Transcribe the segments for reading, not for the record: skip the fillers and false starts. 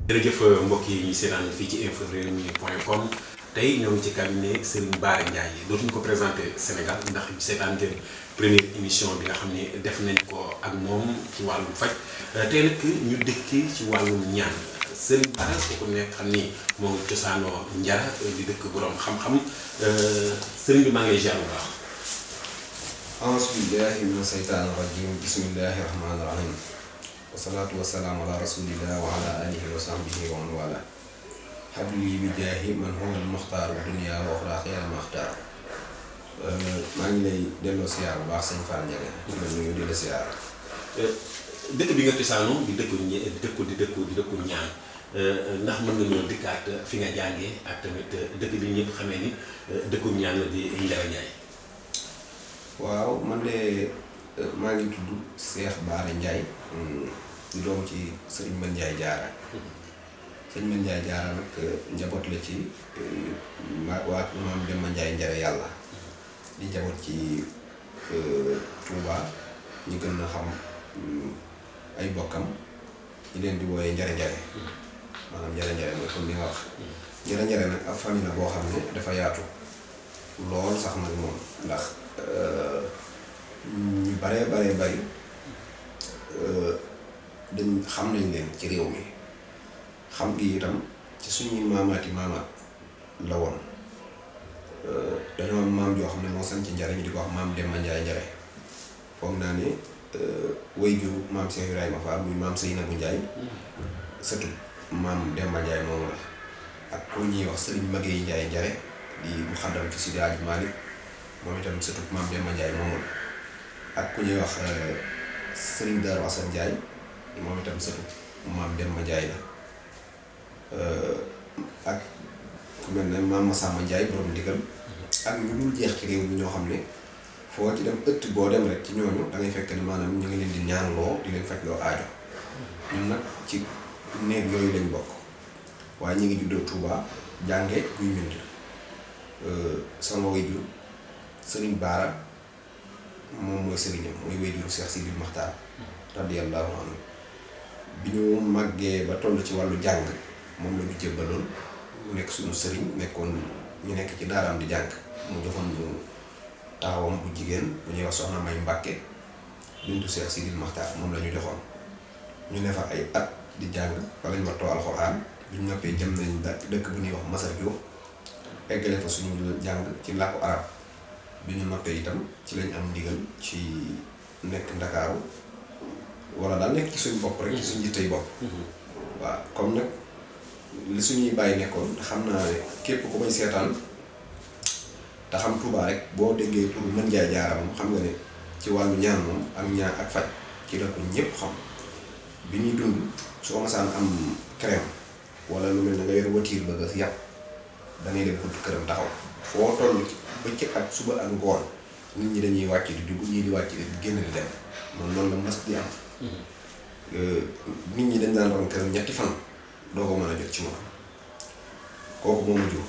jërëjëf mbokk yi ñuy seetaan fii ci inforewmi.com tey ñoo ngi ci cabinet Serigne Bara Ndiaye dootuñu ko présenté Sénégal ndax seetaan ngeen première émission bi nga xam ne def nañ ko ak moom ci wàllum faj tey nag ñu dëkki ci wàllum ñaan Serigne Bara ko nekk xam ni moo ngi cosaanoo Njara di dëkk borom xam-xam Serigne bi maa ngi lay ziar bu baax. auzu billaahi mina seytaani rajiim bismillaahi rahmaani rahiim wasalaatu wasalaamu ala rasulillah wa ala alihi wa sahbihi wa man wala habli bi jaahi man huwa al muxtaar dunya wa uxra xayra muxtaar maa ngi lay delloo siyaar bu baax sëñ Fall Ndiaye ma nuyu di la siyaar dëkk bi nga cosaanoo di dëkku ñaan ndax mën nga ñoo dikkaat fi nga jàngee ak tamit dëkk bi ñëpp xamee ni dëkku ñaan la di Njara Ndiaye. waaw man de maa ngi tudd Cheikh Bara Ndiaye di doom ci sëriñ Mën Ndiaye Jaara sëriñ Mën Ndiaye Jaara nag njaboot la ci waa maam Demba Ndiaye Njare yàlla di njaboot ci Touba ñu gën a xam ay bokkam ñu leen di wooyee Njare Njare maanaam Njare Njare mooy comme li nga wax Njare Njare nag ab famille la boo xam ne dafa yaatu lool sax nag moom ndax ñu baree bari dañ xam nañ leen ci réew mi xam gi itam ci suñuy maamaati maamaat la woon dañoo am maam joo xam ne moo sañ ci Njare ñu di ko wax maam Demba Ndiaye Njare foog naa ne way ju maam Cheikh Ibrahima Fall muy maam Seynabou Ndiaye sëtu maam Demba Ndiaye moomu la ak ku ñuy wax Serigne Maguette Ndiaye Njare di mu xaddam ci Sidi Hadji Malick moom itam sëtu maam Demba Ndiaye moomu la ak ku ñuy wax Serigne Darou Assane Ndiaye moom itam sëtu maam Demba Ndiaye la ak ku mel ne maam Massamba Ndiaye borom ndigal ak ñu dul jeex ci réew mi ñoo xam ne foo ci dem ëtt boo dem rek ci ñooñu da ngay fekk ne maanaam ñu ngi leen di ñaanloo di leen fajloo aajo ñun nag ci néeg yooyu lañ bokk waaye ñu ngi juddoo Touba jànge Guy Mbind sama waajur Serigne Bara moom mooy sëriñam mooy waajuru Cheikh Sidil Maxtaar radiyallahu anhu bi ñu màggee ba toll ci wàllu jàng moom la ñu jébbaloon mu nekk suñu sëriñ nekkoon ñu nekk ci daaraam di jàng mu joxoon ñu taawam bu jigéen bu ñuy wax soxna May Mbàkke bintu Cheikh Sidil Maxtaar moom la ñu joxoon ñu ne fa ay at di jàng fa lañ wattoo alxuraan bi ñu noppee jëm nañ dëkk bu ñuy wax Masar Jóob eggale fa suñu jàng ci làkku arab bi ñu noppee itam ci lañ am ndigal ci nekk Ndakaaru wala daal nekk ci suñu bopp rek ci suñu jittey bopp waaw comme nag li suñuy bàyyi nekkoon xam naa ne képp ku may seetaan te xam Touba rek boo déggee tur Mën Ndiaye Jaara moom xam nga ne ci wàllu ñaan moom ak ñaan ak faj ci la ko ñëpp xam bi ñuy dund su ko masaan am crème wala lu mel ne nga yor watiir ba nga yàpp dangay dem buntu këram taxaw foo toll ci bëccëg ak suba ak ngoon nit ñi dañuy wàcc di dugg ñii di wàcc di génn di dem moom noonu la mas di am nit ñi dañ daan ron këram ñetti fan doo ko mën a jot ci moom kooku moo ma jur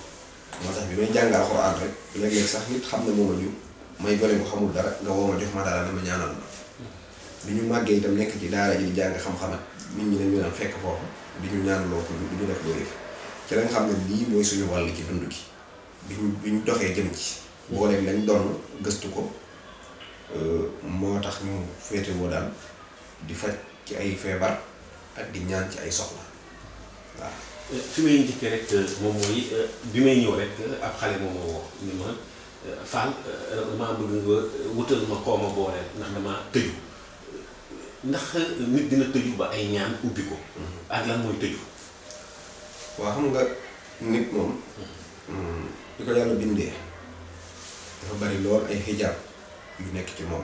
moo tax bi may jàng alxuraan rek léeg-léeg sax nit xam ne moo ma jur may gone ko xamul dara nga woo ma jox ma dara dama ñaanal ma bi ñu màggee itam nekk ci daara ji di jàng xam-xamat nit ñi dañu daan fekk foofu di ñu ñaanaloo ko du ñu def loolu yëpp ci lañ xam ne lii mooy suñu wàll ci dund gi bi ñu doxee jëm ci booleeg lañ doon gëstu ko moo tax ñu féete woo daal di faj ci ay feebar ak di ñaan ci ay soxla waaw. fi may njëkkee rek moom mooy bi may ñëw rek ab xale moom moo woo ni ma Fall damaa bëgg nga wutal ma koo ma booleel ndax damaa tëju ndax nit dina tëju ba ay ñaan ubbi ko. ak lan mooy tëju. waaw xam nga nit moom. di ko yàlla bindee dafa bari lool ay xijaab yu nekk ci moom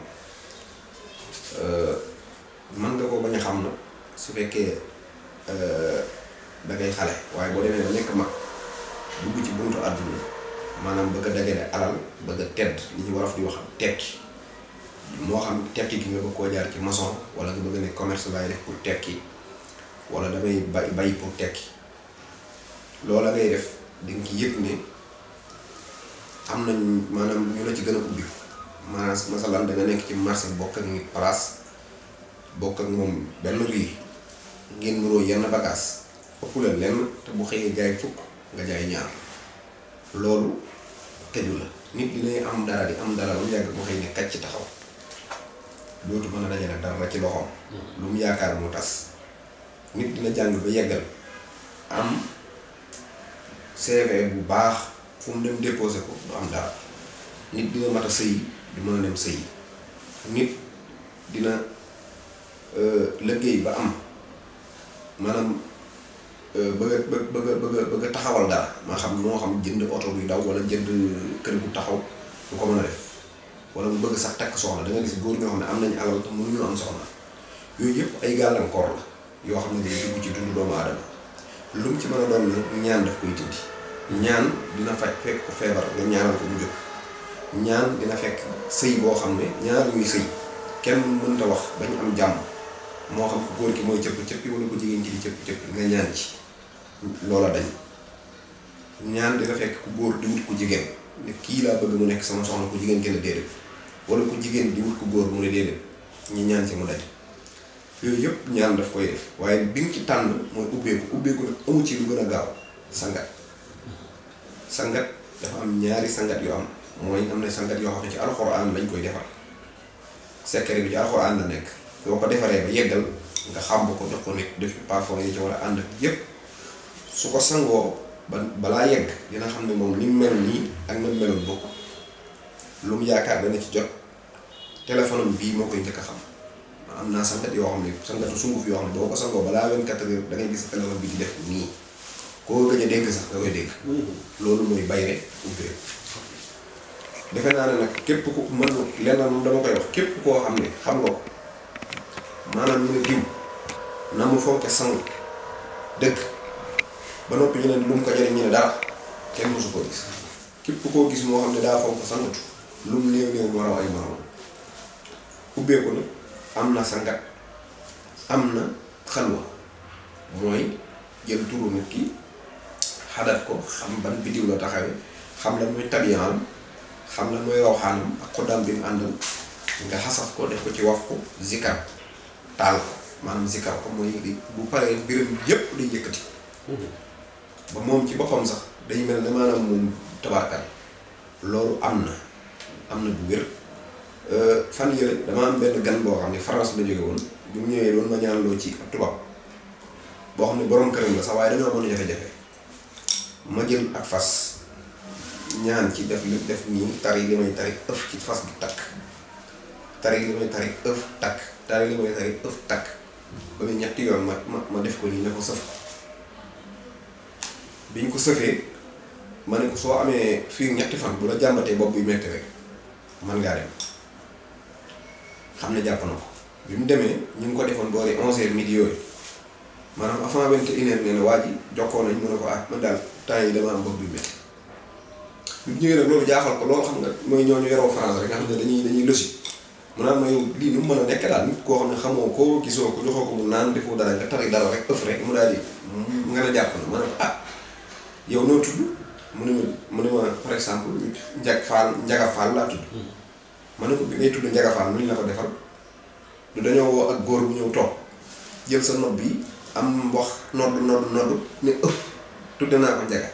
mën nga ko bañ a xam na su fekkee dangay xale waaye boo demee ba nekk mag dugg ci buntu àdduna maanaam bëgg a dagale alal bëgg a tedd li ñu war a di wax tekki moo xam tekki gi nga bëgg koo jaar ci maçon wala nga bëgg ne commerce laay def pour tekki wala damay bay pour tekki loola ngay def di nga ci yëg ne am nañ maanaam ñu la ci gën a ubbi maanaam masalan da nga nekk ci marché bokk ak nit place bokk ak moom benn rue ngeen nuroo yenn bagage ëpp la lenn te bu xëyee jaay fukk nga jaay ñaar loolu tëju la. nit dinay am dara di am dara lu mu yàgg mu xëy ne kàcc ci taxaw dootu mën a dajale dara ci loxoom lu mu yaakaar mu tas. nit dina jàng ba yeggal am CV bu baax fu mu dem déposé ko du am dara. nit dina mat a sëyi du mën a dem sëyi. nit dina liggéey ba am maanaam bëgg a taxawal dara maa xam moo xam jënd oto buy daw wala jënd kër bu taxaw du ko mën a def wala mu bëgg sax takk soxna da nga gis góor ñoo xam ne am nañu alal te mënuñu am soxna. yooyu yëpp ay gàllankoor la yoo xam ne day dugg ci dundu doomu aadama. lu mu ci mën a doon ne ñaan daf koy dindi. ñaan dina fekk ko feebar nga ñaanal ko mu jóg. ñaan dina fekk sëy boo xam ne ñaar ñuy sëy kenn mënta wax bañ am jàmm moo xam ko góor ki mooy cëpp cëppi wala ko jigéen ki di cëpp cëppi nga ñaan ci loola dañ. ñaan dina fekk ku góor di wut ku jigéen ne kii laa bëgg mu nekk sama soxna ku jigéen kenn déedéet wala ku jigéen di wut ku góor mu ne déedéet ñi ñaan ci mu daj. yooyu yëpp ñaan daf koy def waaye bi nga ci tànn mooy ubbeeku nag amu ci lu gën a gaaw sangat. sangat dafa am ñaari sangat yu am mooy am na sangat yoo xam ne ci alxuraan lañ koy defar secret bi ci alxuraan la nekk boo ko defaree ba yeggal nga xam ko jox ko nit def parfum yi ci war a ànd ak yépp su ko sangoo balaa yegg dina xam ne moom ni mu mel nii ak na mu meloon bokk lu mu yaakaar dana ci jot téléphone am bii moo koy njëkk a xam. am naa sangat yoo xam ne sangatu sunguf yoo xam ne boo ko sangoo balaa 24 heures da ngay gis téléphone bi di def nii koo gëj a dégg sax nga koy dégg. loolu mooy bayre ubbee. defe naa ne nag képp ku mën lenn moom dama koy wax képp koo xam ne xam nga ko maanaam ñu ne diw na mu fonke sangu dëgg ba noppi ñu ne lu mu ko jëriñ ñu ne dara kenn mosu koo gis képp koo gis moo xam ne daa fonk sangatu lu mu néew néew mu raw ay maramam ubbeeku na. am na sangat am na xalwa mooy jël turu nit ki xadat ko xam ban biddiw la taxawee xam la muy tabiyaam xam la muy rawxaanam ak xoddaam bi mu àndal nga xasaf ko def ko ci wax ko zikar taal ko maanaam zikar ko mooy bu paree mbiram yépp day yëkkati ba moom ci boppam sax day mel ne maanaam moom tabarkal loolu am na bu wér. fan yële dama am benn gan boo xam ne France la jóge woon bi mu ñëwee doon ma ñaanloo ci ab tubaab boo xam ne borom këram la sax waaye dañoo mën a jafe-jafe ma jël ak fas ñaan ci def nii tari li may tari ëf ci fas bi takk tari li may tari ëf takk tari li may tari ëf takk ba muy ñetti yoon ma def ko nii ne ko sëf bi ñu ko sëfee ma ne ko soo amee fii ñetti fan bu la jàmbatee bopp buy metti rek man ngaa dem xam ne jàpp na ko bi mu demee ñu ngi ko defoon boori 11h midi yooyu maanaam avant 21h nee na waa ji jokkoo nañ mu ne ko man daal temps yi dama am bopp buy metti bi mu ñëwee nag loolu jaaxal ko loolu xam nga mooy ñooñu yoroo France rek nga xam ne dañuy logique mu naan ma yow lii nu mu mën a nekk daal nit koo xam ne xamoo ko gisoo ko joxoo ko mu naan defoo dara nga tari dara rek ëf rek mu daal di nga la jàpp na ma ne ko yow noo tudd mu ne ma par exemple Njaga Fall laa tudd ma ne ko bi ngay tudd Njaga Fall nu ñu la ko defal du dañoo woo ak góor bu ñëw toog jël sa nopp bi am wax nodd ne ëpp tudde naa ko Njaga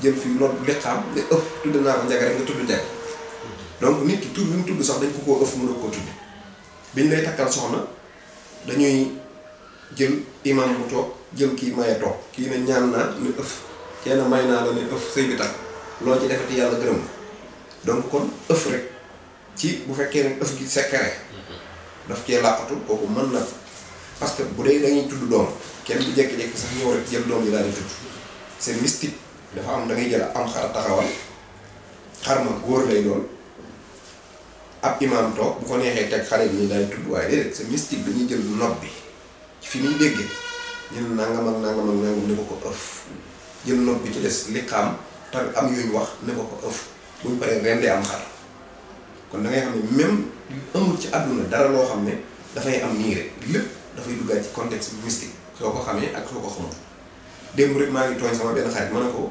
jël fii nodd liqaam ne ëpp tudde naa ko Njaga rek nga tudd Njaga donc nit ki tur bi mu tudd sax dañ ko koo ëpp mën a koo tudd biñ lay takkal soxna dañuy jël imam mu toog jël kii maye toog kii ne ñaan naa ne ëpp kenn may naa la ne ëf sëy bi takk loo ci defati yàlla gërëm donc kon ëf rek ci bu fekkee ne ëf gi secret daf cee làqatu kooku mën na parce que bu dee dañuy tudd doom kenn du jékki-jékki sax ñëw rek jël doom yi daal di tudd c'est mystique dafa am da ngay jël am xar taxawal xar ma góor lay doon ab imaam toog bu ko neexee teg xale bi ñu daal di tudd waaye déedéet c'est mystique dañuy jël nopp bi fi muy déggee ñu ne nangam ak nangam ne ko ëf jël nopp bi ci des liqaam te am yuñ wax ne ko ëf buñ paree rendee am xar kon da ngay xam ne même amul ci àdduna dara loo xam ne dafay am nii rek lépp dafay duggaat ci contexte mystique soo ko xamee ak soo ko xamul démb rek maa ngi tooñ sama benn xarit ma ne ko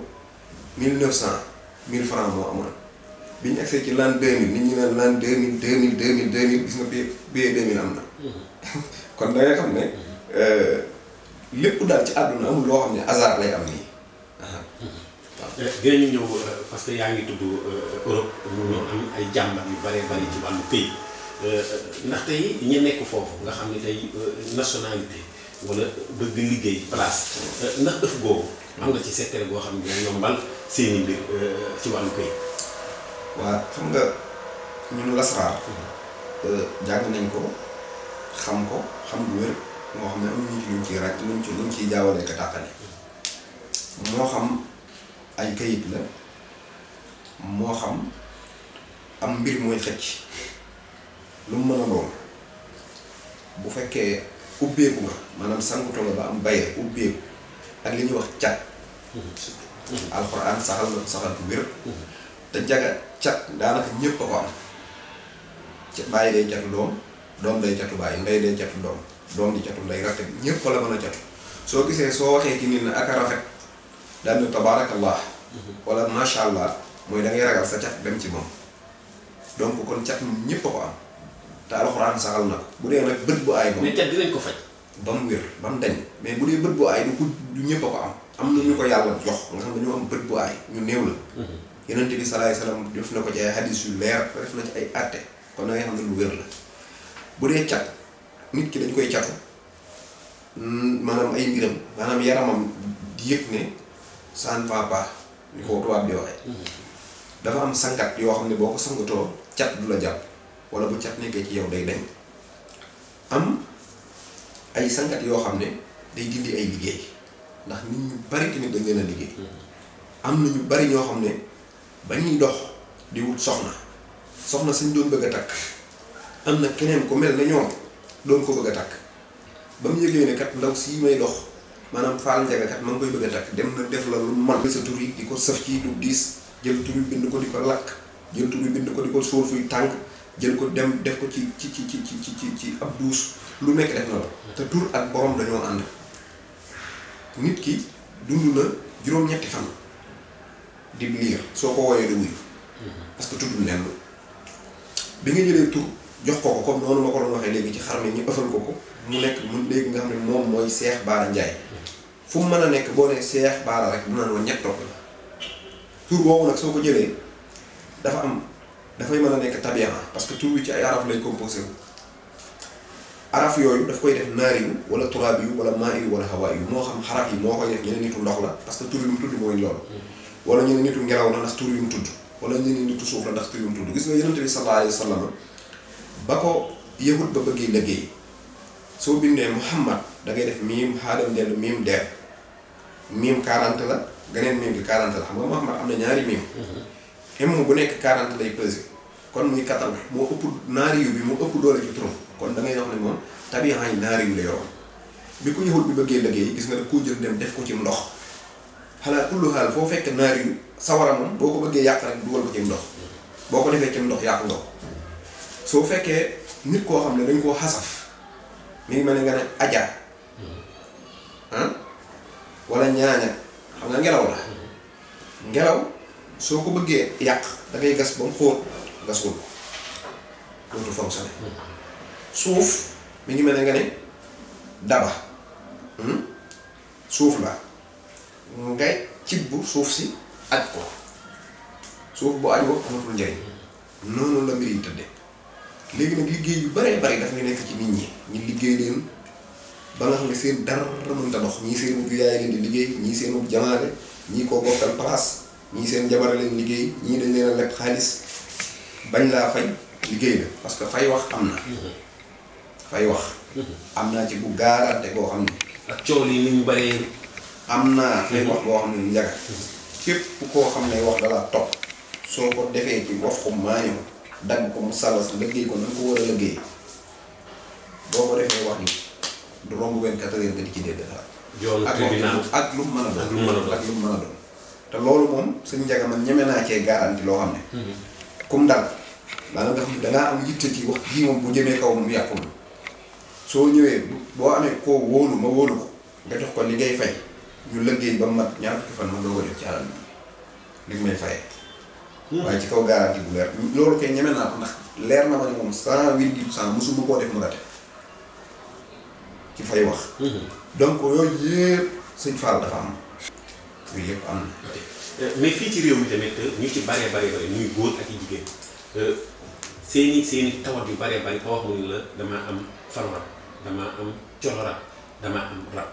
1900 1000 francs moo amoon bi ñu agsee ci l'an 2000 nit ñi naan l'an 2000 gis nga billet 2000 am na kon da ngay xam ne lépp daal ci àdduna amul loo xam ne hasard lay am nii. dinañu ñëw parce que yaa ngi tudd Europe ñu am ay jàmbat yu bare bari ci wàllu pays ndax tey ñi nekk foofu nga xam ne tey nationalité wala bëgg liggéey place ndax ëf googu am nga ci secteur boo xam ne dina yombal seeni mbir ci wàllu pays. waaw xam nga ñun lasraar jàng nañ ko xam lu wér moo xam ne amuñu ci luñ ciy ràcc luñ ciy jaawalee ka tàqale moo xam ay kayit la moo xam am mbir mooy xëcc lu mu mën a doon bu fekkee ubbeeku nga maanaam sanguto nga ba am bayre ubbeeku ak li ñuy wax cat alxuraan saxal bu wér te jaga cat daanaka ñëpp a ko am ci bàyyi day catu doom day catu bàyyi ndey day catu doom di catu ndey ratte bi ñëpp la mën a catu soo gisee soo waxee ci nit na ak a rafet daal ne tabaarakallah wala macha allah mooy da ngay ragal sa cat dem ci moom donc kon cat moom ñëpp a ko am te alxuraan saxal na ko bu dee nag bët bu aay moom. mais cat dinañ ko faj. ba mu wér ba mu dañ mais bu dee bët bu aay du ñëpp a ko am na ñu ko yàlla jox nga xam ne dañoo am bët bu aay ñu néew la. yonent bi salaay salaam def na ko ci ay hadis yu leer def na ci ay àtte kon da ngay xam ne lu wér la bu dee cat nit ki dañ koy catu maanaam ay mbiram maanaam yaramam di yëg ne ça ne va pas ni ko tubaab di waxee. dafa am sangat yoo xam ne boo ko sangatoo cat du la jàpp wala bu cat nekkee ci yow day dañ am ay sangat yoo xam ne day dindi ay liggéey ndax nit ñu bari tamit dañ leen a liggéey am na ñu bari ñoo xam ne ba ñuy dox di wut soxna sañ doon bëgg a takk am na keneen ku mel ne ñoom doon ko bëgg a takk ba mu yëgee ne kat ndaw sii may dox maanaam faal njaga kat ma ngi koy bëgg a takk dem na def la lu man sa tur yi di ko sëf ci du diis jël tur yi bind ko di ko lakk jël tur yi bind ko di ko sóor fuy tànk jël ko dem def ko ci ab duus lu nekk def na la te tur ak borom dañoo ànd nit ki dund na juróom-ñetti fan di liir soo ko woyee du wuyu parce que tuddul nenn bi nga jëlee tur jox ko comme noonu ma ko doon waxee léegi ci xar mi ñu ëffal ko mu nekk mu léegi nga xam ne moom mooy Cheikh Bara Ndiaye fu mu mën a nekk boo nee Cheikh Bara rek mu naan woon ñett topp la tur boobu nag soo ko jëlee dafay mën a nekk tabian parce que tur bi ci ay araf lay composé wu araf yooyu daf koy def naari yu wala turaabi yu wala maa yu wala hawaa yu moo xam xaraf yi moo koy def ñu ne nitu ndox la parce que tur yu mu tudd mooy loolu wala ñu ne nitu ngelaw la ndax tur yu mu tudd wala ñu ne nitu suuf la ndax tur yu mu tudd gis nga yonent bi sallallahu alayhi wa sallam ba ko yahut ba bëggee liggéey soo bindee Muhammad da ngay def miim xaadam dellu miim deer miim 40 la geneen miim gi 40 la xam nga Muhammad am na ñaari miim m bu nekk 40 lay pesé kon muy 80 moo ëpp naari yu bi moo ëpp doole ci turam kon da ngay wax ne moom tabian yi naari yu la yoroon bi ko yahut bi bëggee liggéey gis nga da koo jël dem def ko ci ndox xalaat kullu xaal foo fekk naari yu sawara moom boo ko bëggee yàq rek dugal ko ci ndox boo ko defee ci ndox yàq nga ko soo fekkee nit koo xam ne dañ koo xasaf mi ngi mel ne nga ne aja wala ñaaña xam nga ngelaw la ngelaw soo ko bëggee yàq da ngay gas ba mu xóot nga suul ko dootu fonctionné suuf mi ngi mel ne nga ne daba suuf la ngay cibbu suuf si aj ko suuf bu aj ko amatul njëriñ noonu la mbir yi tëdde léegi nag liggéey yu baree bari dafay nekk ci nit ñi ñu liggéey leen ba nga xam ne seen dara mënta dox ñii seen ub yaay leen di liggéey ñii seen ub jamaale ñii koo bokkal place ñii seen jabar leen liggéey ñii dañ leen a leb xaalis bañ laa fay liggéey la parce que fay wax am na fay wax am naa ci bu gaarante koo xam ne ak coow yi ni ñu bëree am naa fay wax boo xam ne njaga képp koo xam ne wax dala topp soo ko defee ci wax ko maaño dagg ko mu salas liggéey ko na nga ko war a liggéey boo ko defee wax ni du romb 24 heures nga di ci dégg dara ak lu mu mën a doon te loolu moom suñ njaga man ñeme naa cee garanti loo xam ne comme dal maanaam nga xam ne dangaa am yitte ci wax jii moom bu jëmee kaw mu yàqul soo ñëwee boo amee koo wóolu ma wóolu ko nga jox ko li ngay fay ñu liggéey ba mat ñaar fukki fan ma doo ko def ci alal bi li may fayee waaye ci kaw garanti bu leer loolu koy ñeme naa ko ndax leer na ma ne moom 100% musuma koo def mu rate ci fay wax. donc yooyu yëpp sëñ Fall dafa am yooyu yëpp am na. mais fii ci réew mi tamit ñu ci bëree bëri ñuy góor ak i jigéen seeni tawat yu bëree bëri ko wax mu la damaa am faru rab damaa am coro rab damaa am rab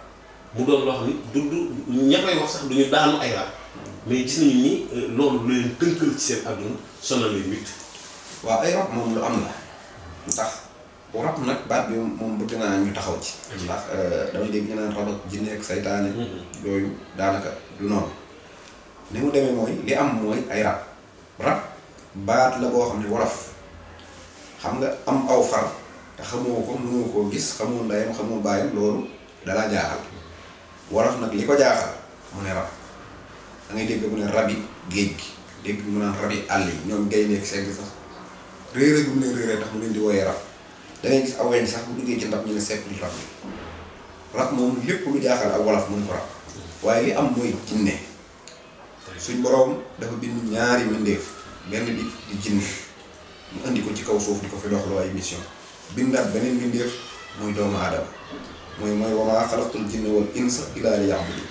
mu doon loo xam ni du ña koy wax sax du ñu daanu ay rab mais gis nañu ni loolu lu leen tënkal ci seen àdduna sonal leen nit. waaw ay rab moom lu am la ndax rab nag baat bi moom bëgg naa ñu taxaw ci. ndax damay dégg ñu naan rab ak jinne ak saytaane. yooyu daanaka du noonu. ni mu demee mooy li am mooy ay rab baat la boo xam ne wolof xam nga am aw far te xamoo ko mënoo koo gis xamoo ndeyam xamoo baayam loolu dalaa jaaxal wolof nag li ko jaaxal mu ne rab da ngay dégg mu ne rabi géej gi dégg mu naan rabi àll yi ñoom gay nekk segg sax réere gu mu leen réere tax mu leen di wooyee rab da ngay gis aw weñ sax bu duggee ci ndab ñu ne seppli rab yi rab moom lépp lu jaaxal ak wolof mun ko rab waaye li am mooy jinne suñ boroom dafa bind ñaari mbindeef benn bi di jinne mu indi ko ci kaw suuf di ko fi doxloo ay mission bindaat beneen mbindeef muy doomu aadama mooy wa maa xalaqtul jinna wal insa illaa liya'buduun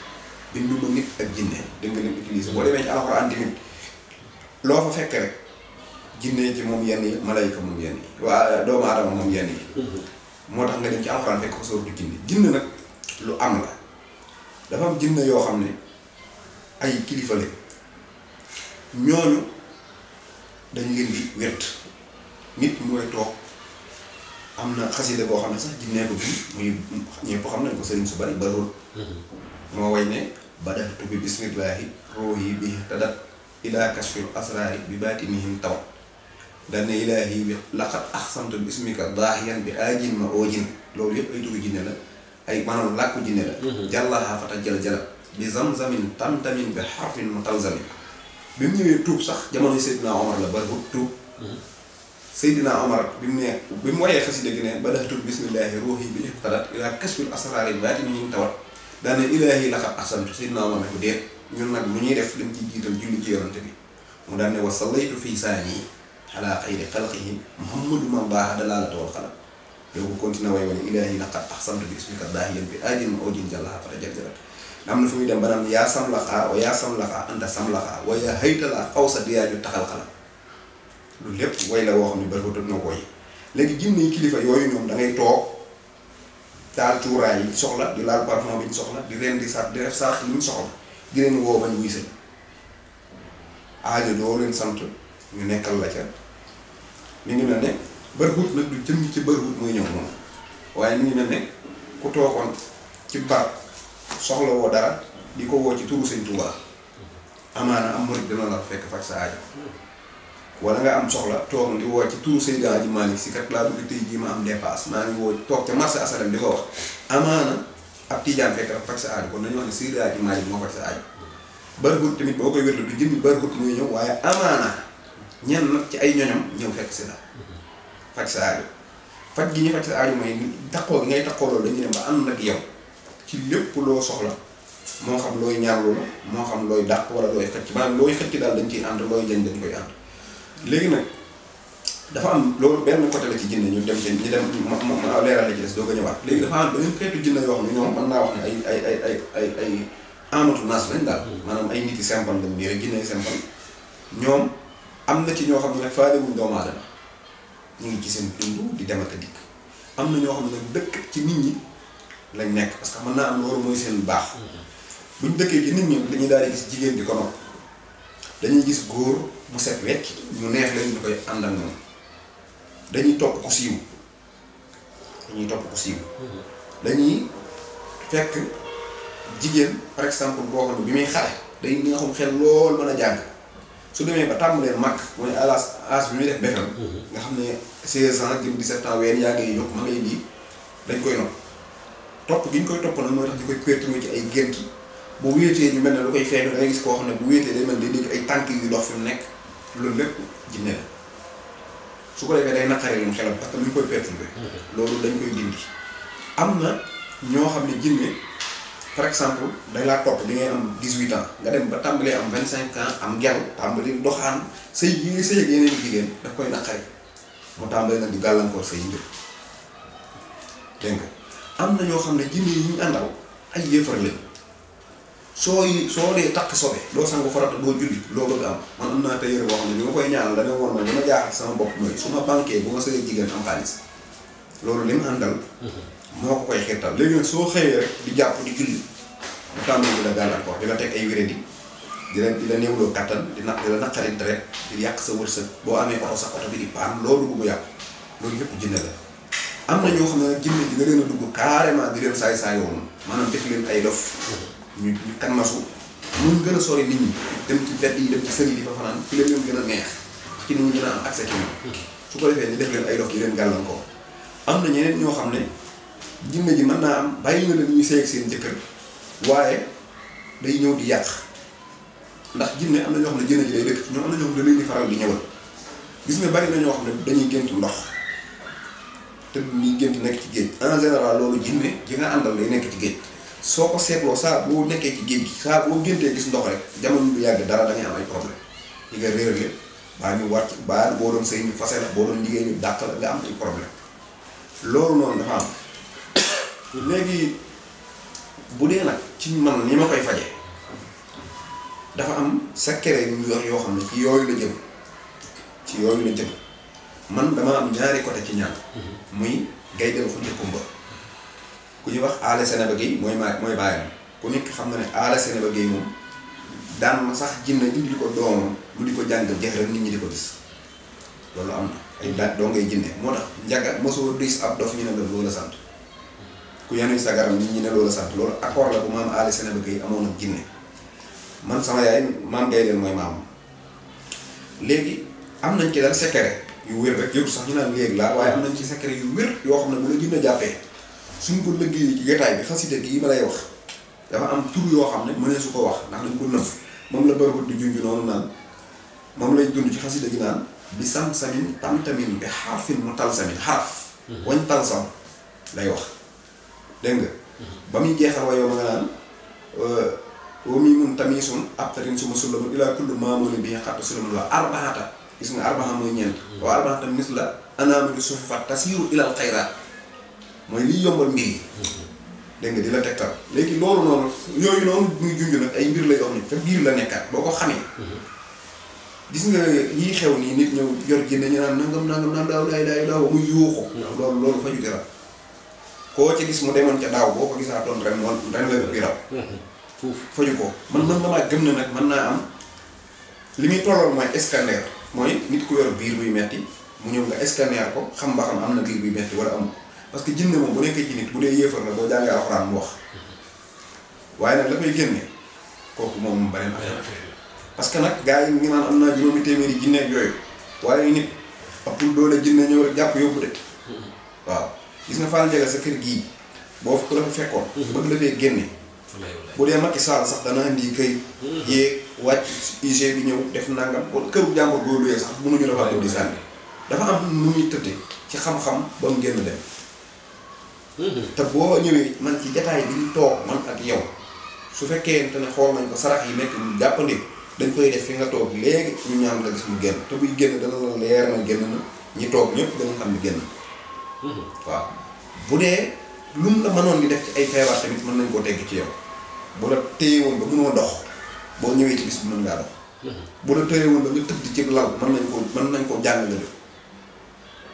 bindu ma nit ak jinne dégg nga leen utiliser boo demee ci alxuraan tamit loo fa fekk rek jinne ci moom yenn yi malayka moom yenn yi waa doomu aadama moom yenn yi moo tax nga dem ci alxuraan fekk ko sóoratu jinne nag lu am la dafa am jinne yoo xam ne ay kilifa lañ ñooñu dañ leen di wert nit mooy toog am na xasida boo xam ne sax jinnee ko bi muy ñëpp xam nañ ko sëriñ su bari barul moo way ne badatu bi bismillahi ruuhi bi tadat ila kashfil asraari bi baatinihim taw dane ilaahi bi laqad axsamtu bi ismika daahiyan bi aajin ma oojin loolu yëpp ay turu jinne la ay maanaam làkku jinne la jàllahaa fata jal bi zamzamin tamtamin bi xarfin mutalzamin bi mu ñëwee tuub sax jamono Seydina Omar la bari tuub Seydina Omar bi mu woyee xasida gi ne badatu bismillahi ruuhi bi tadat ila kashfil asraari bi baatinihim tawat daane ilaahi laqad axsamtu Seydina Omar ne ko déet ñun nag lu ñuy def dañ ciy jiital julli ci yonante bi mu daan ne wa sallaytu fii saani ala xayri xalqihi muhammadu man baax dalaalata wal xalam yow ko continué way wane ilaahi laqad axsamtu bi ismika daahiyan bi aajin ma oojin jàllaha fata jarjarat am na fu muy dem ba naan yaa samlaxaa wa yaa samlaxaa anta samlaxaa wa yaa haytalaa xaw sa diyaaju taxal xalam loolu lépp way la woo xam ne bari ko tëdd na ko yi léegi jinne yi kilifa yooyu ñoom da ngay toog daal cuuraay yi soxla di laal parfum bi ñu soxla di ren di sax di def sax li ñu soxla di leen woo bañ wuy sëñ aajo doo leen sant ñu nekkal la ca mi ngi mel ne bërhut nag du jëm ci bërhut muy ñëw moom waaye mi ngi mel ne ku toogoon ci barab soxla woo dara di ko woo ci turu sëñ Tuubaa amaana am murid dina la fekk faj sa aajo wala nga am soxla toog di woo ci turu Seydi Hadji Malick Sy kat laa bëgg tey jii ma am dépasse maa ngi woo toog ca marché asalem di ko wax amaana ab tijaan fekk dafa faj sa aajo kon nañu wax ne Seydi Hadji Malick moo faj sa aajo bërhut tamit boo koy wérlu du jëmmi bërhut muy ñëw waaye amaana ñenn nag ci ay ñoñom ñëw fekk si la faj sa aajo faj gi ñu faj sa aajo mooy taxoo gi ngay taxoo loolu dañuy dem ba ànd nag yow ci lépp loo soxla moo xam looy ñaarlu la moo xam looy dàq wala looy xëcc maanaam looy xëcc daal dañ ciy ànd looy jañ dañ koy ànd léegi nag dafa am loolu benn côté la ci jinne ñu dem ci ñu dem ma leeral la ci des doo ko ñëwaat léegi dafa am beneen xeetu jinne yoo xam ne ñoom mën naa wax ne ay amatu naas lañ daal maanaam ay nit yi simple lañ nii rek jinne simple ñoom am na ci ñoo xam ne nag faalewuñ doomu aadama ñu ngi ci seen dund di dem ak a dikk am na ñoo xam ne nag dëkk ci nit ñi lañ nekk parce que mën naa am loolu mooy seen baax buñ dëkkee ci nit ñi dañuy daal di gis jigéen di ko nopp dañuy gis góor mu set wecc ñu neex leen ñu koy ànd ak moom dañuy topp ku siiw dañuy fekk jigéen par exemple boo xam ne bi muy xale day nga xam xel lool mën a jàng su demee ba tàmbalee mag mooy âge bi muy def BFEM nga xam ne 16 ans jëm 17 ans ween yaa ngay yokk ma ngay lii dañ koy nopp topp gi ñu koy topp nag mooy tax di koy perturbé ci ay gént bu wéetee ñu mel ne lu koy feeñu da ngay gis koo xam ne bu wéetee day mel day dégg ay tànk yu dox fi mu nekk loolu lépp jinne la su ko defee day naqaree lu mu xelam parce que lu ñu koy perturbé loolu dañ koy dindi am na ñoo xam ne jinne par exemple dañ laa topp bi ngay am 18 ans nga dem ba tàmbalee am 25 ans am gel tàmbali doxaan sëy yi nga sëy ak yeneen jigéen daf koy naqari mu tàmbali nag di gàllankoor say mbir dégg nga am na ñoo xam ne jinne yi ñu àndal ay yéefar lañ soo dee takk sobe doo sangu farata doo julli loo bëgg am man am naa tey yëre boo xam ne bi ma koy ñaanal dana woon man li ma jaaxal sama bopp mooy su ma banquee bu ma sëyee jigéen am xaalis loolu li mu àndal moo ko koy xirtal léegi nag soo xëyee rek di jàpp di julli mu tàmbali di la gàllankoor di la teg ay wéradi di la néewloo kattan di la naqarit rek di yàq sa wërsëg boo amee oto sa oto bi di paan loolu dugg mu yàqu loolu yëpp jinne la am na ñoo xam ne nag jinne di nga leen a dugg carrément di leen saay woon maanaam def leen ay dof ñu kannasu mun gën a sori nit ñi dem ci bedd yi dem ci sën yi di fa fanaan fi leen gën a neex ci nit ñi gën a am accès ci su ko defee ñu def leen ay dof yi leen gàllankoor am na ñeneen ñoo xam ne jinne ji mën naa am bàyyi na leen ñuy seeg seen jëkkër waaye day ñëw di yàq ndax jinne am na ñoo xam ne jinne ji day dëkk ñoom am na ñoo xam ne da leen di faral di ñëwal gis nga bari na ñoo xam ne dañuy gént ndox te ñuy gént nekk ci géej en général loolu jinne ji nga àndal lay nekk ci géej soo ko seetloo saa boo nekkee ci géej gi saa boo géntee gis ndox rek jamono bu yàgg dara da ngay am ay problème yi nga réerale baa ñu wàcc baa boo doon sëy ñu fase la boo doon liggéey ñu dàq la nga am ay problème loolu noonu dafa am léegi bu dee nag ci man ni ma koy fajee dafa am secret yu yor yoo xam ne ci yooyu la jëm man dama am ñaari côté ci ñaan muy gaydel xunti kumba ku ñuy wax aale Sénéba Guèye mooy bàyyam ku nekk xam na ne aale Sénéba Guèye moom daan na sax jinne indi ko doomam lu di ko jàngal jeex rek nit ñi di ko gis loolu am na ay daat doo ngay jinne moo tax njaga mosoo dis ab dof ñu ne la loola sant ku yanuy sagaram nit ñi ne loola sant loolu accord la bu maam aale Sénéba Guèye amoon ak jinne man sama yaay maam gaydel mooy maam léegi am nañ ci dal secret yu wér rek yëpp sax ñu naan léegi laa waaye am nañ ci secret yu wér yoo xam ne bu la jinne jàppee suñ ko liggéeyee ci jotaay bi xasida gi ma lay wax dafa am tur yoo xam ne mënee su ko wax ndax dañ ko nëf moom la bërëbët di junj noonu naan moom lay dund ci xasida gi naan bi sam-samin tam-tamin bi xarfin mu talsamin xaraf wañ talsam lay wax dégg nga ba muy jeexal wa yow ma nga naan wa mi mun tamisun abtarin suma sulamun ilaa kullu maamuli bi xatta sulamun wa arbaxata gis nga arbaxa mooy ñeent wa arbaxata mis la anaamiri suufi fat tasiru ilal xayraat mooy liy yombal mbir yi dégg nga di la tegtal léegi loolu noonu yooyu noonu muy junj nag ay mbir la yoo xam ne te biir la nekkaat boo ko xamee gis nga yii xew nii nit ñëw yor jinne ñu naan nangam naan daaw daaw muy yuuxu loolu fa jute rab koo ci gis mu demoon ca daaw boo ko gisaatoon ren moom ren la bi raw faju ko man damaa gëm na nag mën naa am li muy tolloon mooy scanner mooy nit ku yor biir buy metti mu ñëw nga scanner ko xam ba xam am na biir buy metti wala amul parce que jinne moom bu nekkee ci nit bu dee yéefar la boo jàngee alxuraan mu wax waaye nag la koy génne kooku moom beneen affaire parce que nag gars yi ngi naan am naa juróomi téeméeri jinne ak yooyu waaye nit ëppul doole jinne ñëw rek jàpp yóbbu de waaw gis nga Fall Ndiaga sa kër gii boo ko la fa fekkoon bëgg la fee génne bu dee Macky Sall sax dana indi këy yéeg wàcc UG bi ñëw def nangam wala këru jàmbur boo luyee sax mënuñu la faa di sànni dafa am nu muy tëdde ci xam-xam ba mu génn dem te boo ñëwee man ci jataay bi ñu toog man ak yow su fekkee te ne xool nañ ko sarax yi nekk ñu jàppandi dañ koy def fi nga toog léegi ñu ñaan nga gis mu génn te buy génn dana la leer na génn na ñi toog ñëpp danañ xam ni génn waaw bu dee lu mu la mënoon di def ci ay feebar tamit mën nañ koo tegg ci yow bu la téye woon ba mënoo dox boo ñëwee ci bis bi mën ngaa dox bu la téye woon ba nga tëdd ci lal mën nañ ko jàng nga def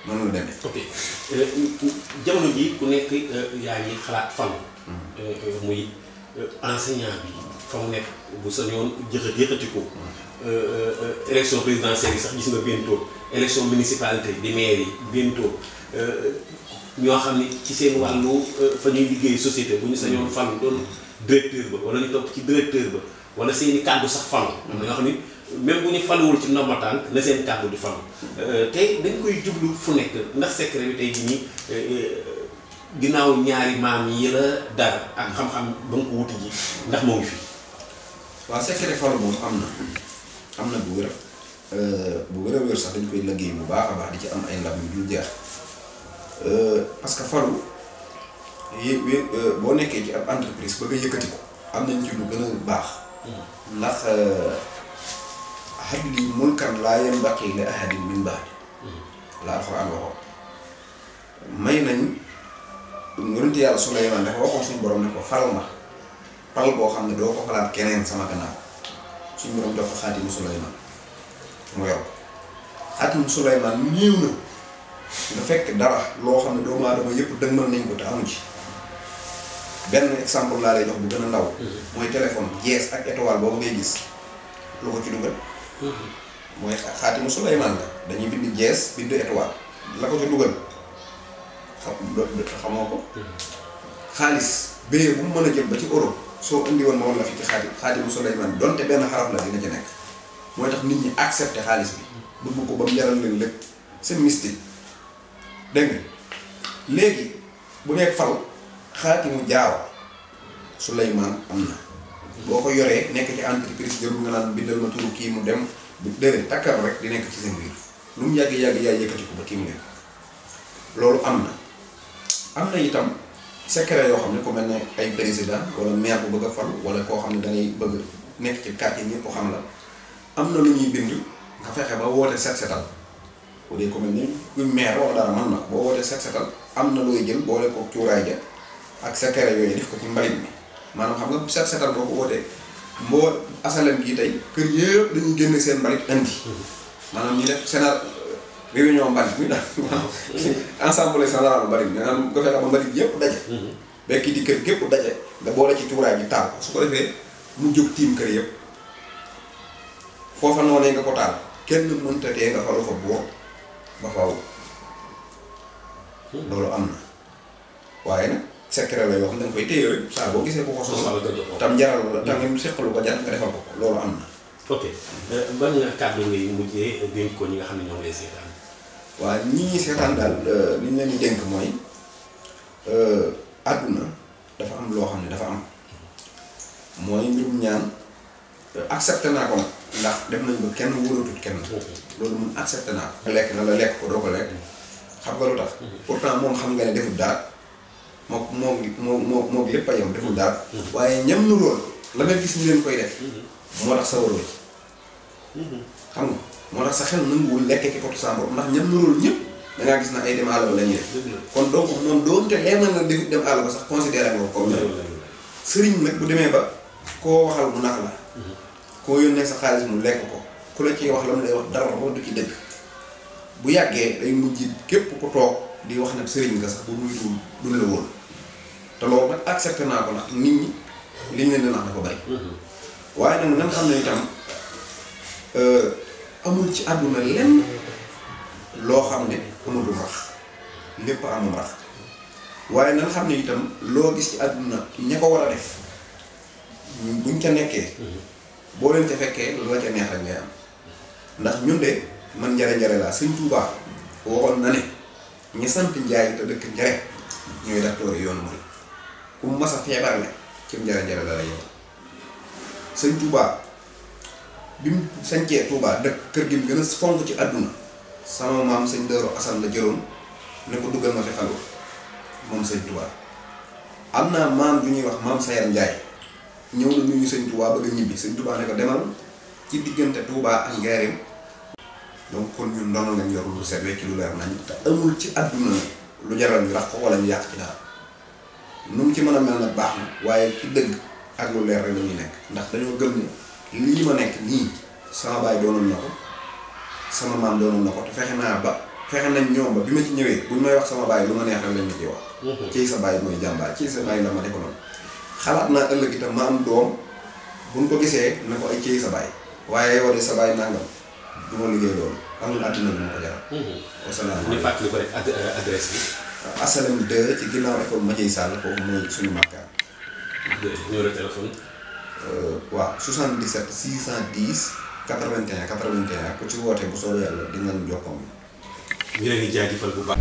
noonu la demee. ok jamono ji ku nekk yaa ngi xalaat fan. muy enseignant bi fa mu nekk bu sañoon jëkkati ko. élection présidentielle yi sax gis nga bientôt élection municipalité di maire yi bientôt ñoo xam ni ci seen wàllu fa ñuy liggéey société bu ñu sañoon fan doon directeur ba wala ñu topp ci directeur ba wala seeni kàddu sax fan. am na ñoo xam ni. même bu ñu faluwul ci ndomba tànk na seen kàddu di falu tey dañ koy jublu fu nekk ndax secret bi tey jii nii ginnaaw ñaari maam yi la dara ak xam-xam ba nga ko wuti ji ndax moo ngi fi. waaw secret falu moom am na bu wér a wér sax dañ koy liggéey bu baax a baax di ci am ay ndam yu dul jeex parce que falu boo nekkee ci ab entreprise ba nga yëkkati ko am nañ ci lu gën a baax ndax. habli mulkan laa yanbaghi li ahadin min ba'di la Alxuraan waxoon may nañ yonent yàlla Suleymaan dafa waxoon suñu borom ne ko fal ma pal boo xam ne doo ko falaat keneen sama gannaaw suñu borom jox ko xaatimu Suleymaan mu yor xaatimu Suleymaan néew na nga fekk dara loo xam ne doomu aadama yëpp dëgmal nañ ko te amu ci. benn exemple laa lay jox bu gën a ndaw. mooy téléphone jees ak étoile boobu ngay gis lu ko ci dugal. mooy xaatimu Suleymaan la dañuy bind jees bind étoile la ko ci dugal xamoo ko. xaalis bee bu mu mën a jël ba ci euro soo indi woon ma woon la fi ci xaatimu Suleymaan donte benn xaraf la dina ci nekk. mooy tax nit ñi accepté xaalis bi bëgg ko ba mu jaral leen lépp c'est mystique dégg nga léegi bu nekk fal. xaatimu jaawa Suleymaan am na boo ko yoree nekk ci entreprise jarul nga naan bindal ma turu kii mu dem bu déedéet takkar rek di nekk ci seen biir lu mu yàgg yaay yëkkati ko ba kii mu nekk loolu am na itam secret yoo xam ne ku mel ne ay président wala maire bu bëgg a fal wala koo xam ne dangay bëgg nekk ci quartier ñëpp xam la am na lu ñuy bind nga fexe ba woote set setal bu dee ku mel ni kuy maire wala dara mën na boo wootee set setal am na looy jël boole ko cuuraay ja ak secret yooyu def ko ci mbalit mi maanaam xam nga set setal boo ko wootee mboo asalem gii tey kër yëpp dañuy génne seen mbalit indi maanaam ñu def sénar réunion mbalit mi daal ensemble général mbalit mi nga fexe ba mbalit yëpp daje bekki di kër gépp daje nga boole ci cuuraay ji taal su ko defee mu jóg tiim kër yëpp foofa noonee nga ko taal kenn mënta tee nga falu fa boo ba faw loolu am na waaye nag secret la yoo xam ne danga koy téye rek saa boo gisee ko ko soxla tam jaral la tam ngeen seqalu ko jar nga defal ko loolu am na. ok ban nga kàddu ngay mujjee dénk ko ñi nga xam ne ñoo ngi lay seetaan. waaw ñi ñuy seetaan daal li ñu leen di dénk mooy àdduna dafa am loo xam ne dafa am mooy mbirum ñaan accepté naa ko nag ndax def nañ ba kenn wóoratut kenn loolu mun accepté naa ko. lekk na la lekk ko doo ko lekk xam nga lu tax. pourtant moom xam nga ne deful dara. moo lépp a yem deful dara waaye ñam nu lool la nga gis ñu leen koy def moo tax sa waroo ci xam nga moo tax sa xel nanguwul lekk ki potu sàmbur ndax ñam nu lool ñëpp dangaa gis na ay dem àll ba la ñuy def kon donc moom doonte leer na la defut dem àll ba sax considéré nga ko comme sëriñ nag bu demee ba koo waxal mu nax la koo yónnee sa xaalis mu lekk ko ku la ciy wax la mu lay wax dara du ci dëgg bu yàggee day mujj képp ku toog di wax nag sëriñ nga sax bu muytuwul duñ la wóor te loolu nag accepté naa ko ndax nit ñi liñ leen di nax dafa bari waaye nag nan xam ne itam amul ci àdduna lenn loo xam ne amatul rax lépp amul rax waaye nan xam ne itam loo gis ci àdduna ña ko war a def buñ ca nekkee boo leen ca fekkee lu la ca neex rek ngay am ndax ñun de man njare laa Sëñ Tuubaa waxoon na ne ñi sant Njaay te dëkk Njare ñooy docteur yoonu mooy ku mu mas a feebar la ci njare la la yow Sëñ Tuubaa bi mu sañcee Tuubaa dëkk kër gi mu gën a fonk ci àdduna sama maam Sëñ Daaru Asan la jëloon ne ko duggal ma fi xalwa moom Sëñ Tuubaa am naa maam bu ñuy wax maam Sayar Njaay ñëw na nuyu Sëñ Tuubaa bëgg a ñibbi Sëñ Tuubaa ne ko demal ci diggante Tuubaa ak Njaaréem donc kon ñun ndono lañ yor lu set wecc lu leer nañ te amul ci àdduna lu jaral ñu rax ko wala ñu yàq ci dara nu mu ci mën a mel nag baax na waaye ci dëgg ak lu leer rek la ñuy nekk ndax dañoo gëm ne lii ma nekk nii sama baay doonoon na ko sama maam doonoon na ko te fexe nañ ñoom ba bi ma ci ñëwee buñ may wax sama baay lu ma neex rek lañ ma ciy wax. ciy sa baay mooy jàmbaar ciy sa baay la ma defaloon xalaat naa ëllëg itam ma am doom buñ ko gisee na ko ay ciy sa baay waaye yow de sa baay nangam. du ma liggéey loolu amul àddina bi ma ko jaral. wasalaamaaleykum ñu fàttali ko rek adresse bi. Asalem 2 ci ginnaaw école Madiaye Sall foofu mooy suñu makkaar. numéro téléphone. waaw 77 610 81 81 ku ci woote bu soobee yàlla dinañ jokkoo. ñu leen di jaajëfal bu baax.